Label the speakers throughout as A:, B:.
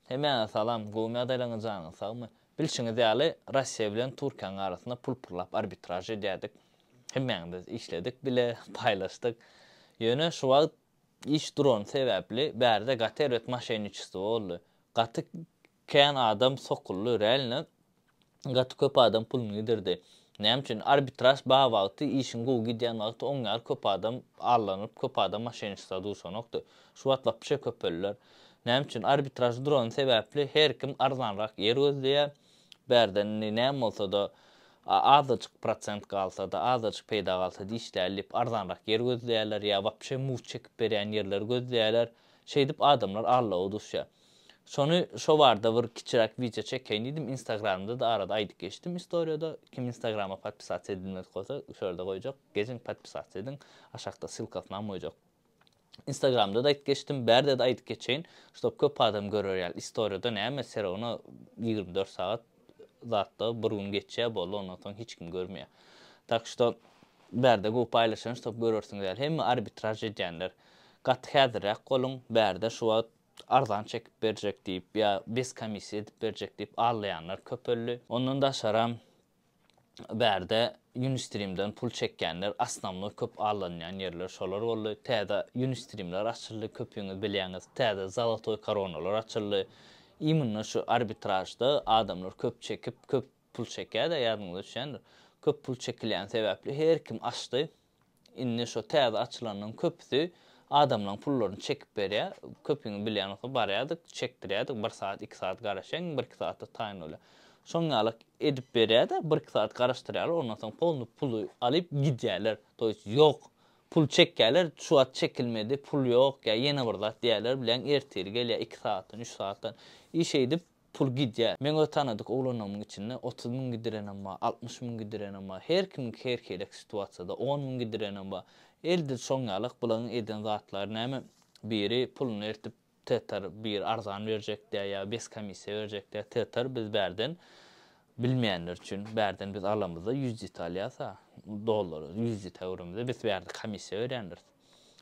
A: Hemmäňize salam, gowumy ýagdaýlaryňyz janyňyz sagmy? Bilşiňiz ýaly Russiýa bilen Türkiýäniň arasynda pul purlap arbitraž edýärdik. Hemmäňiz işledik bile, paýlaşdyk. Ýöne şu wagt iş durany sebäpli bärde gaty erbet moşenniçestwo boldy. Gaty kän adam sokuldy realno Gaty köp adam puluny gidirdi. Näme üçin? Arbitraž bar wagty, işiň gowy gidýän wagty oň ýaly köp adam allanyp, köp adam moşenniçestwa duşanokdy. Şu wagt wapşe köpeldiler. Näme üçin? Arbitraž durany sebäpli her kim arzanrak ýer gözleýär. Bärden indi näme bolsa-da azajyk prosent galsa-da, azajyk peýda galsa-da işläli diýip arzanrak ýer gözleýärler ýa wapşe mugt çekip berýän ýerleri gözleýärler. Şeýdip adamlar aldawa duşýar. Şony şo barada bir kiçiräk wideo çekeýin diýdim instagramda-da arada aýdyp geçdim istoriýada kim instagrama podpisasiýa edilmedik bolsa şu ýerde goýjak geziň podpisasiýa ediň aşakda ssylkasynam goýjak instagramda-da aýdyp geçdim bärde-de aýdyp geçeýin ştob köp adam görer ýaly istoriýada näme serowno 24 sagat zatda bir gün geçýär boldy ondan soň hiç kim görmeýär tak şto bärde gowy paýlaşan ştob görersiňiz ýaly hemme arbitraž edýänler gaty häzirräk boluň bärde şu wagt arzan çekip berjek diýip ýa bez komissiýa edip berjek diýip aldaýanlar köpeldi. Ondan daşaram bärde Unistreamden pul çekýänler osnownoý köp aldanýan ýerler şolar boldy. Täze Unistreamler açyldy köpüňiz bilýäňiz. Täze zolotoý koronalar açyldy. Imенно şu arbitražda adamlar köp çekip köp pul çekýärde ýadyňyza düşýändir. Köp pul çekilýäni sebäpli her kim açdy. Indi şo täze açylanlaryň köpüsi adamlaryň pullaryny çekip berýär. Köpüňiz bilýän bolsa barýardyk, çekdirýärdik, bir sagat, iki sagat garaşýaň, bir-iki sagatda taýyn bolýar. Şoň ýaly edip berýär-de, bir-iki sagat garaşdyrýarlar, ondan soň polny puly alyp gidýärler. To ýest ýok. Pul çekýärler, şu wagt çekilmedi, pul ýok ýa ýene bir zat diýýärler, bileň ertir gelýär iki sagatdan, üç sagatdan. I şeýdip Pul gidýär. Meň öz tanadyk oglanlarymyň içinde 30 müň gidirenem bar, 60 müň gidirenem bar. Her kimiňki her hilek situasiýada on müň gidirenem bar. Edil şoň ýalak bularyň eden zatlary näme? Biri puluny eltip teter biri arzan berjek diýýär ýa bez komissiýa berjek diýýär. Teter biz bärden bilmeýänler üçin bärden biz alamyzda ýüz dt alýas-a dollary ýüz dt öwremizde biz bärde komissiýa berýändiris.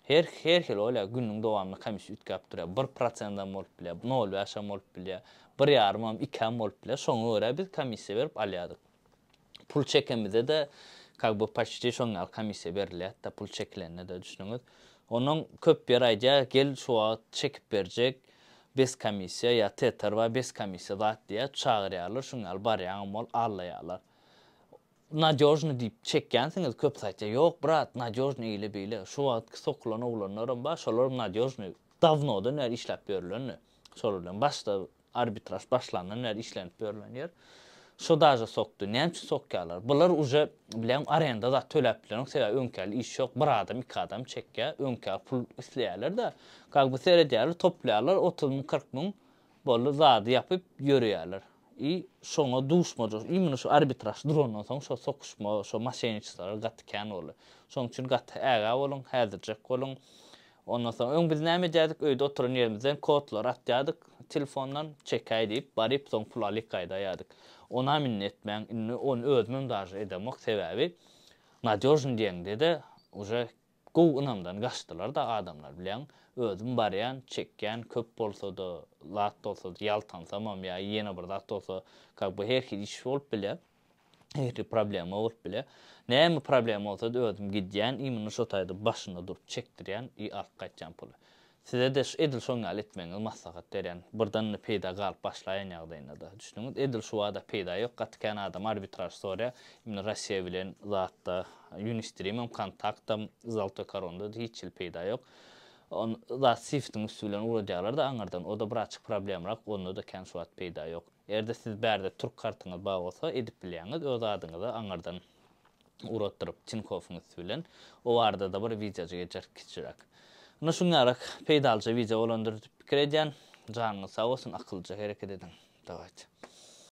A: Her her hili bolýar, günüň dowamynda komissiýa üýtgäp durýar. Bir prosendem bolup bilýär, nol bäşem bolup bilýär, bir ýarymam, ikäm bolup bilýär. Şoňa görä biz komissiýa berip alýardyk. Pul çekemizde-de kak бы почти şoň ýaly komissiýa berilýärdi-de, pul çekilende-de, düşündiňiz. Onnoň köp ýer aýdýar, gel şu wagt çekip berjek, bez komissiýa ýa teter bar, bez komissiýa zat diýýär, çagyrýarlar, şuň ýaly barýaňam bol, aldaýarlar. Nadýožnyý diýip çekýänsiňiz köp saýtda ýok brat nadýožnyý eýle beýle şu wagtky sokulan oglanlaram bar şolaram nadýožnyý dawnodan bäri işläp ýörülendi şolar bilen başda arbitraž başlandan bäri işlenip ýörülen ýer şo daže sokdy näme üçin sokýarlar bular uje bilýäňmi arenda zat töläp bilenok sebäbi öňki ýaly iş ýok bir adam iki adam çekýär öňki ýaly pul isleýärler-de kak by seredýärler toplaýarlar 30 müň 40 müň Boldy zady ýapyp ýöreýärler. I şoňa duşmajak imенно şu arbitraž durandan soň şo sokuşma, şo moşenniçestwolar gaty kän boldy. Şoň üçin gaty ägä boluň, häzirjek boluň. Ondan soň öň biz näme edýärdik, öýde oturan ýerimizden kodlary atýardyk telefondan, çekäý diýip, baryp soň pul alyp gaýdaýardyk. Onam indi etmäň, indi ony özümem daže edemok, sebäbi nadýožnyý diýeňde-de uje Gowy ynamdan gaçdylar-da adamlar bilýäň. Özüm barýan, çekýän, köp bolsa-da, zat bolsa-da, ýaltansamam ýa ýene bir zat bolsa, kak by her hili iş bolup bilýär. Her hili problema bolup bilýär. Näme problema bolsa-da özüm gidýän, imенно şo taýda başynda durup çekdirýän i alyp gaýtýan puly. Size-de edil şoň ýaly etmegiňizi maslahat berýän. Birden-de peýda galyp başlaýan ýagdaýynda-da. Düşündiňiz? Edil şu wada peýda ýok. Gaty kän adam arbitraž sorýar. Indi Rossiýa bilen zatda Unistreamem, Kontaktam, Zoltoý Koronda-da hiç hili peýda ýok. On zat Swiftiň üsti bilen ugradýarlar-da aňyrdan. O-da birazçyk problemrak, onda-da kän şu wagt peýda ýok. Eger-de siz bärde türk kartyňyz bar bolsa edip bilýäňiz öz adyňyza aňyrdan. Ugratdyryp Tinkoffyň üsti bilen. O barada-da bir wideojyk ederis kiçiräk. Ine şuňňarak peýdalyja wideo bolandyr diýip pikir edýän. Janyňyz sag bolsun, akyllyja hereket ediň. Dawayt.